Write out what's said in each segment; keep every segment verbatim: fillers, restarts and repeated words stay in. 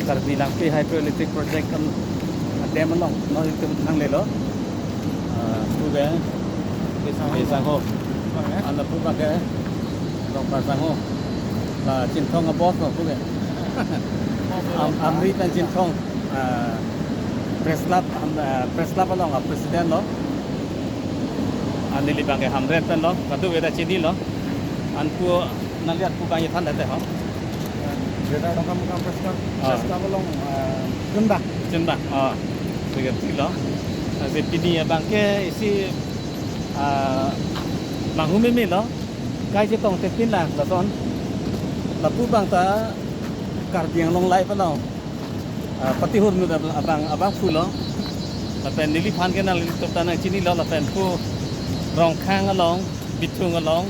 Karbi Langpi Hydroelectric Project an, a dam along non itum nanglelo. Ah, pu ke, Bisangho. Bisangho. An pu abang ke Rongpar Sangho. La Chinthong a boss lo pu ke. Am, Amri pen Chinthong. Ah, Press Club, am, ah, Press Club along a president lo. An neli abang ke Hamren pen lo. Kadokave ta chinilo. An pu nangli an pu abang ithan date ho. Greater Dongkamukam Press Club, ah, Press Club along, ah, Junba. Junba. Ah, secretary lo. Lasi pini abang ke isi, ah, manghumeme lo. Kai chetong tepin la lason. Lapu abang ta Karbi Anglong Live along, ah, patihur nu abang, abang, abangphu lo. Lapen neliphan ke nanglitum ta nangchinilo lapen pu Rongkhang along, Bithung along,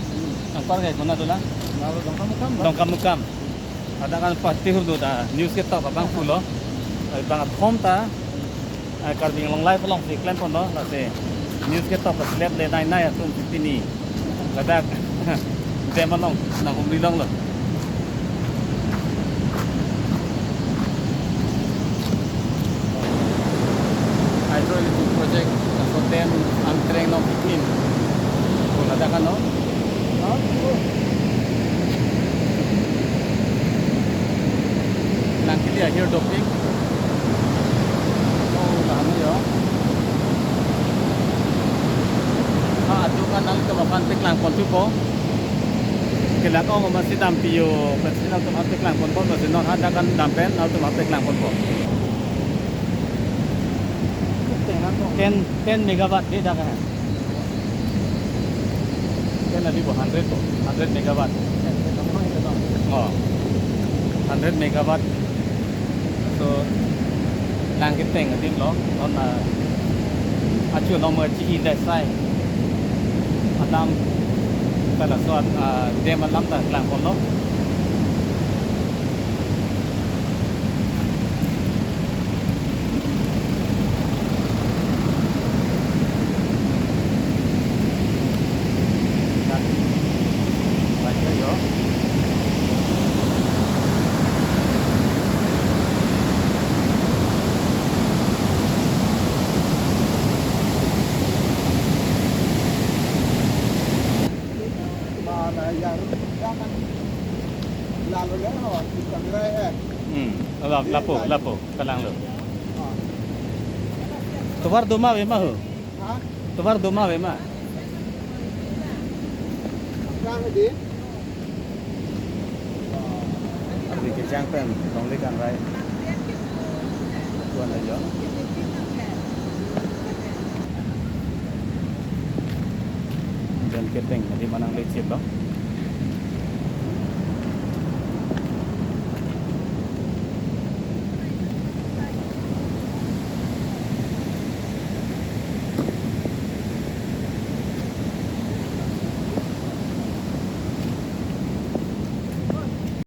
nangpar ke kona dolang? Lalu Dongkamukam, Bang. Dongkamukam. Hadak an patihur nu ta news ketop abangphu lo. Abang athom ta, ah, Karbi Anglong Live alongsi klemponlo, lasi news ketop ta selet le nai nai atum si pini. Ladak dam along nanghumri longlo. Hydroelectric project, laso dam an tereng along kekim. Ko ladak ano? Nangkili ahir dopik. Oh, lahan yo. Ah, adukan nangtum aphan paklangpon thupo. Kelang ong amatsi dampiyo, pensi nangtum aphan paklangponpo, pensi non hadak an dam pen nangtum aphan paklangponpo. Ten, ten megawatt de dak an. Ten adi bo hundred to, hundred megawatt. Oh, hundred megawatt. So, lang keteng adim lo, non, ah, achu nom achi hi dasai. Adam, hala laso, ah, dam alam ta klangponlo. Hmm, la, lapu, lapu, kalanglo. Tovar doma ave ma ho? Ha? Tovar doma ave ma? Kang di? Abi kejang pen longle kangrai. Tuan ajo. Dam keteng, adi manang lecet lo.